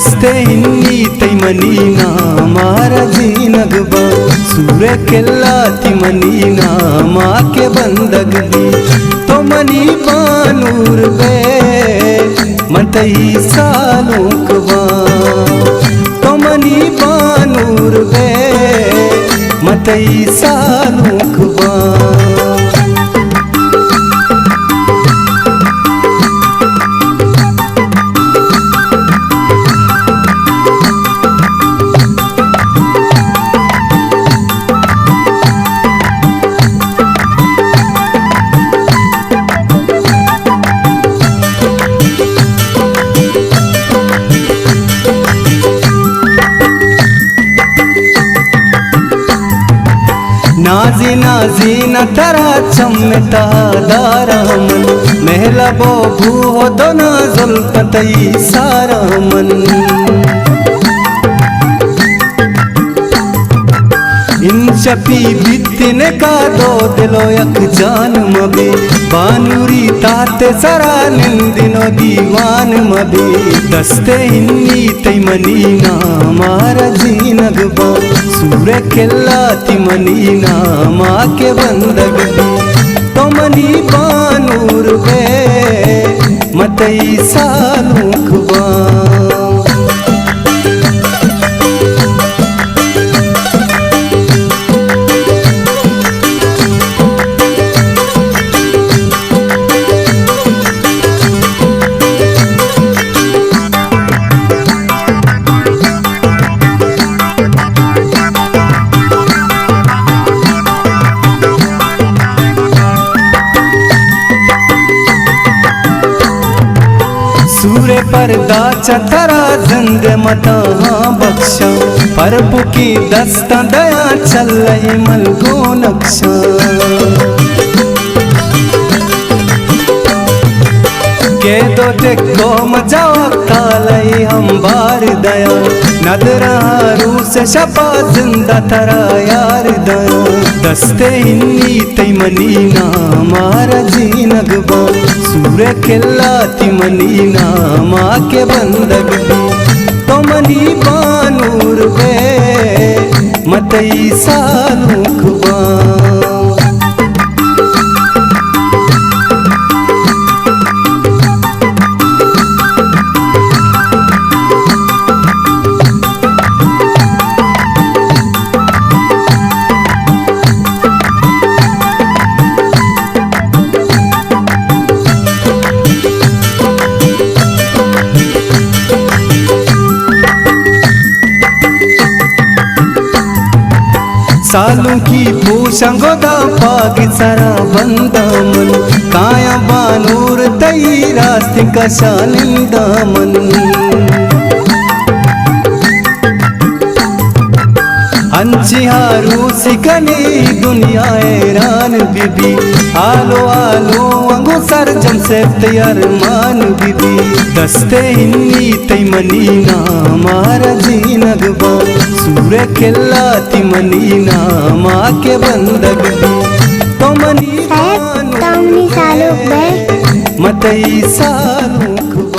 دستے ہنی تئی منی نام ءَ را زینگ باں، سور ءِ کلا تی منی نام ءَ کہ بندگ بی۔ تو منی بانور بے، من تئی سالونک باں۔ تو منی بانور بے، من تئی سالونک باں۔ نازی نازی نہ ترا چم تہا داراں من، مہلب ءُ بو ءُ دو ناں زلف تئی ساراں من۔ انچپی بیت نکا دو دل ءُ یک جان مبی، بانوری تات سرا نندن ءُ دیوان مبی۔ دستے ہنی تئی منی نام ءَ را زینگ باں، سور ءِ کلا تی منی نام ءَ کہ بندگ بی۔ تو منی بانور بے، من تئی سالونک باں۔ سور ءِ پردا چہ ترا زند متاہاں بخشاں، پرپکی دستاں دیاں چلہ ملگوں نقشاں۔ کہ دو ٹکو مجاوک تالئی ہم بار دیاں، ندر عروس شپا زندہ ترا یار دیاں۔ دستے ہنی تئی منی نام ءَ را زینگ باں، سور ءِ کلا تی منی نام ءَ کہ بندگ بی۔ تو منی بانور بے، من تئی سالونک باں۔ سالونکی پوشاں گداں پاگ سرا بنداں من، کایاں بانور تئی راست کشا ننداں من۔ انچیں عروس کنی دنیا حیران بی بی، آلو آلو انگو سرجم سیفت ارمان بی بی۔ دستے ہنی تئی منی نام ءَ را زینگ باں، سور ءِ کلا تی منی نام ءَ کہ بندگ بی۔ تو منی سیف، تو منی سالونک بے۔ من تئی سالونک